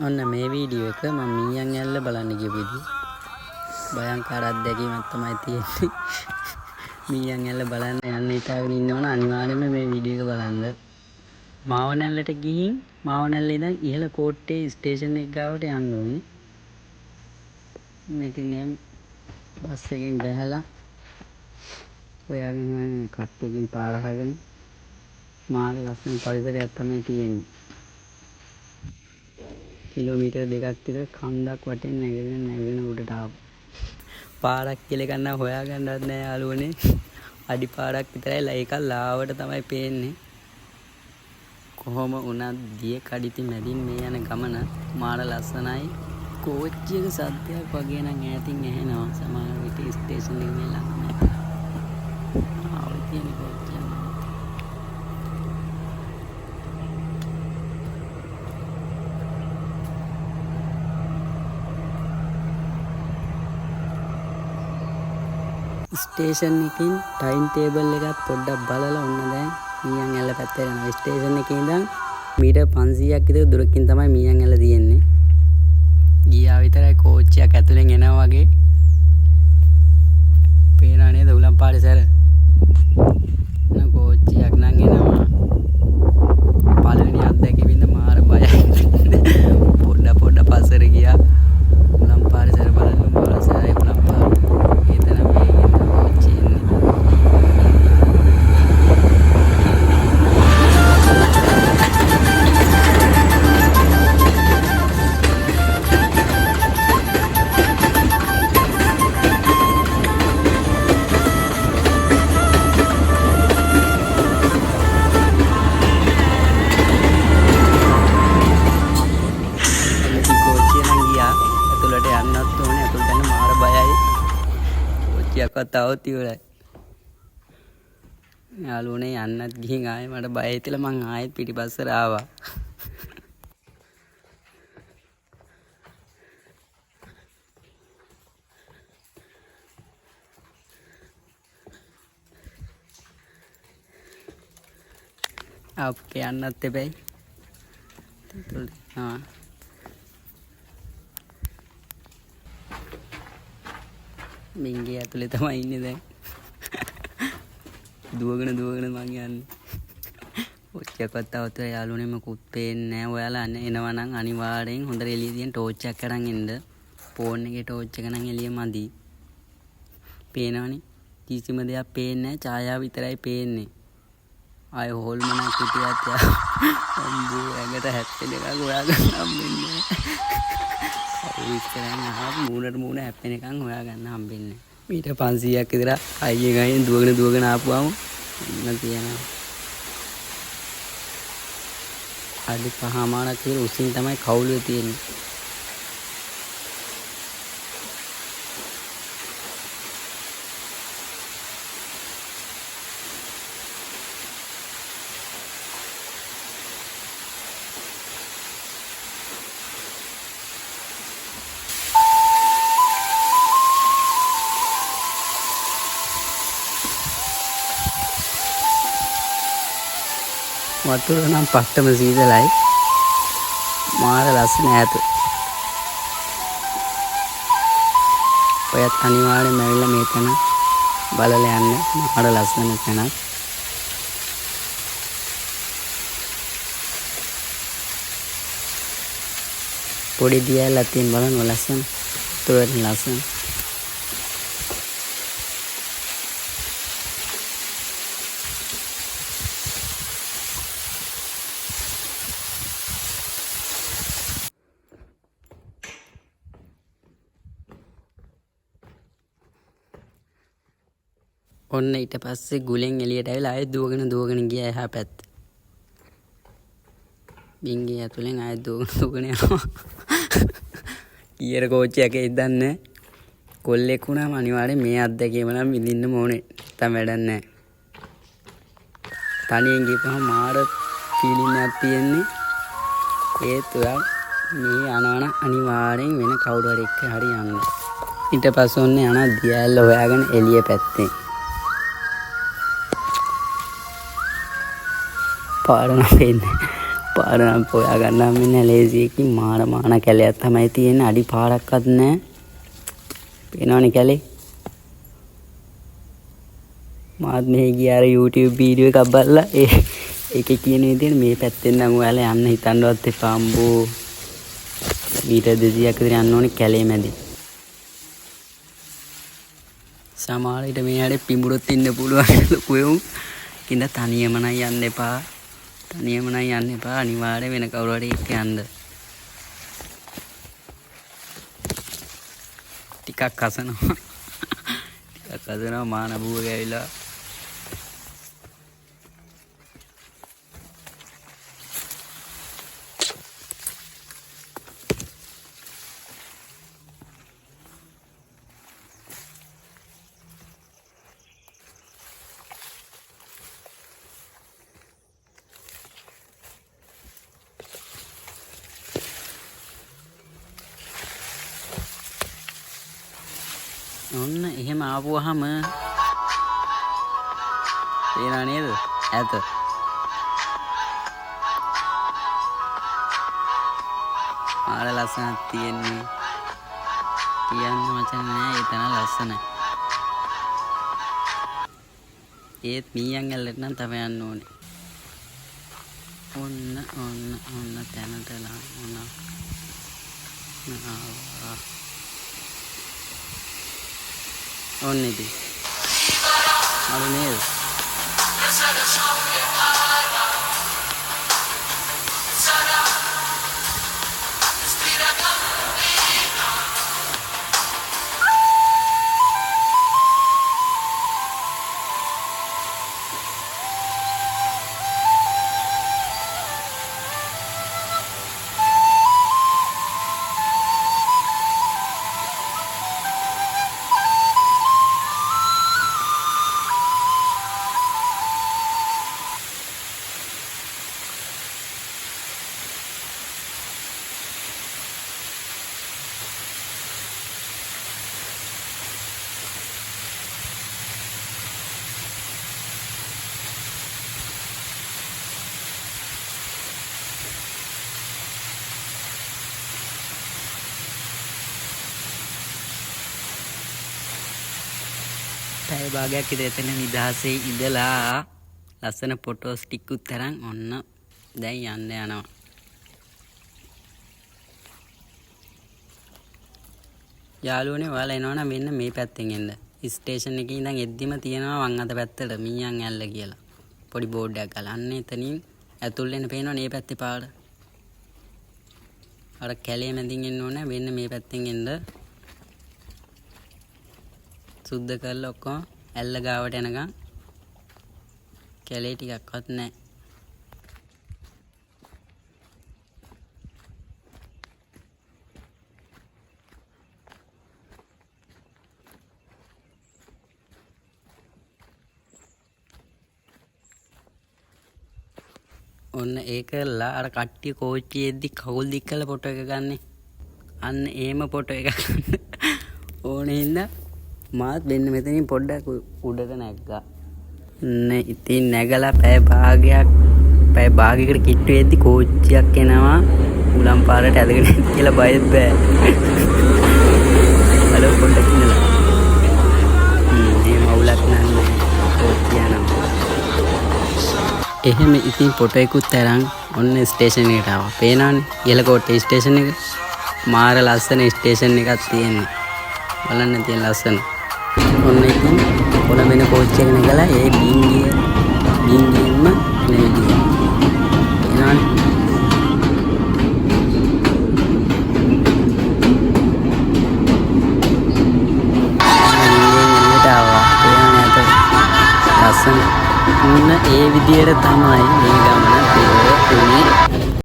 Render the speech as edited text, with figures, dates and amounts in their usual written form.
ඔන්න මේ වීඩියෝ එක මම මීයන් ඇල්ල බලන්න ගියපු විදිය. භයංකාර අත්දැකීමක් තමයි තියෙන්නේ. මීයන් ඇල්ල බලන්න යන්න හිතාගෙන ඉන්නවනම් අනිවාර්යයෙන්ම මේ වීඩියෝ එක බලන්න. මාවනැල්ලට ගිහින් මාවනැල්ල ඉඳන් ඉහළ කෝට්ටේ ස්ටේෂන් එක ගාවට යන්න ඕනේ. ඉතින් එහෙම බස් එකෙන් බැහැලා හොයාගෙන හොයාගෙන කට්ටියකින් පාර අහගෙන මාර ලස්සන පරිසරයක් තමයි තියෙන්නේ. කිලෝමීටර් 2ක් විතර කන්දක් වටෙන් නැගගෙන නැගගෙන උඩට ආවා. පාරක් කියලා එකක් නම් හොයාගන්නවත් නෑ යාළුවනේ. අඩි පාරක් විතරයි ඒක ලාවට තමයි පේන්නේ. කොහොම වුණත් දිය කඩਿੱති මැදින් මේ යන ගමන මාර ලස්සනයි. කෝච්චියක සද්දයක් වගේ නම් ඈතින් ඇහෙනවා. සමහර විට ස්ටේෂන් එක මේ ළඟම ඇති. ආ ඔය තියෙන කෝච්චිය. ස්ටේෂන් එකකින් ටයිම් ටේබල් එකත් පොඩ්ඩක් බලලා ඔන්න දැන් මීයන් ඇල්ල පැත්තට යනවා. ස්ටේෂන් එකේ ඉඳන් මීටර් 500ක් විතර දුරකින් තමයි මීයන් ඇල්ල තියෙන්නේ. ගියා විතරයි කෝච්චියක් ඇතුලෙන් එනවා වගේ පේනවා නේද උලන් පාරේ සැර. එන කෝච්චියක් නම් එනවා. පළවෙනි අත්දැකීම ඉඳන් මාර බයයි. පොඩ පොඩ පස්සට ගියා. උලන් පාරේ සැර බලන්න මාර සැරයි උලන් පාර. ඒ තරම් වේගෙන් කෝච්චිය එන්නේ. ඉතින් කෝච්චිය නම් ගියා. ඇතුළට යන්නත් ඕනේ. ඇතුළට යන්න මාර බයයි. කෝච්චියක්වත් આવොත් ඉවරයි. යාළුවනේ යන්නත් ගිහින් ආයේ මට බය හිතිලා මං ආයෙත් පිටිපස්සට ආවා. ආපු යන්නත් එපැයි. ඇතුළට ආ මින්ගේ ඇතුලේ තමයි ඉන්නේ දැන්. දුවගෙන දුවගෙන මං යන්නේ. කෝච්චියක්වත් આવත් යාළුවනේ මොකුත් පේන්නේ නෑ. ඔයාලා එනවා නම් අනිවාර්යෙන් හොඳට එළිය තියෙන ටෝච් එකක් අරන් එන්න. ෆෝන් එකේ ටෝච් එක නම් එළිය මදි. පේනවනේ කිසිම දෙයක් පේන්නේ නෑ. ඡායාව විතරයි පේන්නේ. ආයෙ හොල්මනක් හිටියත් අම්බෝ ඇඟට හැප්පෙන එකක් හොයාගන්න හම්බෙන්නේ නෑ. කවුරු ඉස්සරහින් ආවත් මූණට මූණ හැප්පෙන එකක් හොයාගන්න හම්බෙන්නේ නෑ. මීටර් 500ක් විතර අයියෙන් අයියෙන් දුවගෙන දුවගෙන ආපුවාම එන්න තියෙනවා. අඩි 5.5ක් විතර උසින් තමයි කවුළුවේ තියෙන්නේ. වතුර නම් පට්ටම සීතලයි. මාර ලස්සන ඈත. ඔයත් අනිවාර්යයෙන්ම ඇවිල්ලා මේ තැන බලලා යන්න. මාර ලස්සන තැනක්. පොඩි දියැලක් තියෙන බලන්න ලස්සන. වතුර ලස්සන. ඔන්න ඊට පස්සේ ගුලෙන් එළියට ඇවිල්ලා ආයෙත් දුවගෙන දුවගෙන ගියා එහා පැත්ත. බින්ගේ ඇතුලෙන් ආයෙත් දුවගෙන දුවගෙන යනවා. ඊයර කෝච්චියක් එයිද දන්නේ නැහැ. කොල්ලෙක් වුණාම අනිවාර්යෙන් මේ අත්දැකීම නම් විඳින්නම ඕනේ. නැත්තම් වැඩක් නැහැ. තනියෙන් ගිහපුවම මාර ෆීලිං එකක් තියෙන්නේ. ඒත් ඔයා මේ යනවා නම් අනිවාර්යෙන් වෙන කවුරු හරි එක්ක හරි යන්න. ඊට පස්සේ ඔන්න යනවා දියැලල හොයාගෙන එළිය පැත්තෙන්. පාර නම් පේන්නේ. පාර නම් හොයා ගන්න හම්බෙන්නේ නැහැ ලේසියකින්. මාර මාන කැලයක් තමයි තියෙන්නේ. අඩි පාරක්වත් නැහැ. පේනවනේ කැලේ. මාත් මෙහි ගියා අර YouTube video එකක් බලලා ඒ ඒකේ කියන විදිහට මේ පැත්තෙන් නම් ඔයාලා යන්න හිතන්නවත් එපා අම්බෝ. මීටර් 200ක් විතර යන්න ඕනේ කැලේ මැදින්. සමහර විට මේ හැඩේ පිඹුරොත් ඉන්න පුළුවන් ලොකු එවුන්. ඉතින් තනියම නම් යන්න එපා. තනියම නම් යන්න එපා. අනිවාර්යයෙන් වෙන කවුරු හරි එක්ක යන්න. ටිකක් කසනවා. ටිකක් කසනවා මානබුව ගෑවිලා. ඔන්න එහෙම ආපුවහම පේනා නේද? ඈත. මාර ලස්සනක් තියෙන්නේ. කියන්න වචන නෑ, ඒ තරම් ලස්සනයි. ඒත් මීයන් ඇල්ලට නම් තව යන්න ඕනේ. ඔන්න ඔන්න ඔන්න තැනට ලං වුණා. ආවා. ඔන්න ඉතින්. අර නේද? පැය භාගයක් විතර එතන නිදහසේ ඉඳලා ලස්සන ෆොටෝස් ටිකුත් අරන් ඔන්න දැන් යන්න යනවා. යාළුවනේ ඔයාලා එනවනම් මෙන්න මේ පැත්තෙන් එන්න. ස්ටේෂන් එකේ ඉඳන් එද්දිම තියෙනවා වම් අත පැත්තට මීයන් ඇල්ල කියලා. පොඩි බෝඩ් එකක් ගහලා. අන්න එතනින් ඇතුල් වෙන්න පේනවනේ මේ පැත්තේ පාර. අර කැලේ මැදින් එන්න ඕනේ, මෙන්න මේ පැත්තෙන් එන්න. සුද්ධ කරලා ඔක්කොම ඇල්ල ගාවට එනකන් කැලේ ටිකක්වත් නැහැ. ඔන්න ඒ කරලා අර කට්ටිය කෝච්චියේ එද්දි කකුල් දික් කරලා ෆොටෝ එක ගන්නෙ. අන්න එහෙම ෆොටෝ එකක් ගන්න ඕනේ හින්දා මාත් මෙන්න මෙතනින් පොඩ්ඩක් උඩට නැග්ගා. ඔන්න ඉතින් නැගලා පැය භාගයකට කිට්ටු වෙද්දි කෝච්චියක් එනවා. උලන් පාරට ඇදගෙන එන්න කියලා බයත් බෑ. හලෝ පොඩ්ඩක් ඉඳලා. එහෙම අවුලක් නෑ. කෝච්චිය යනවා. එහෙම ඉතින් ෆොටෝ එකකුත් අරන් ඔන්න ස්ටේෂන් එකට ආවා. පේනවනේ ඉහළ කෝට්ටේ ස්ටේෂන් එක. මාර ලස්සන ස්ටේෂන් එකක් තියෙන්නේ. බලන්න තියෙන ලස්සන. ඔන්න ඉතින් කොළඹ කෝච්චි එක නැගලා ඒ බින්ගියෙන්ම එන විදිය. එනවනේ. බින්ගියෙන් එළියට ආවා. පේනවනේ අත ලස්සන. ඔන්න ඒ විදියට තමයි මේ ගමන පුරව වුණේ.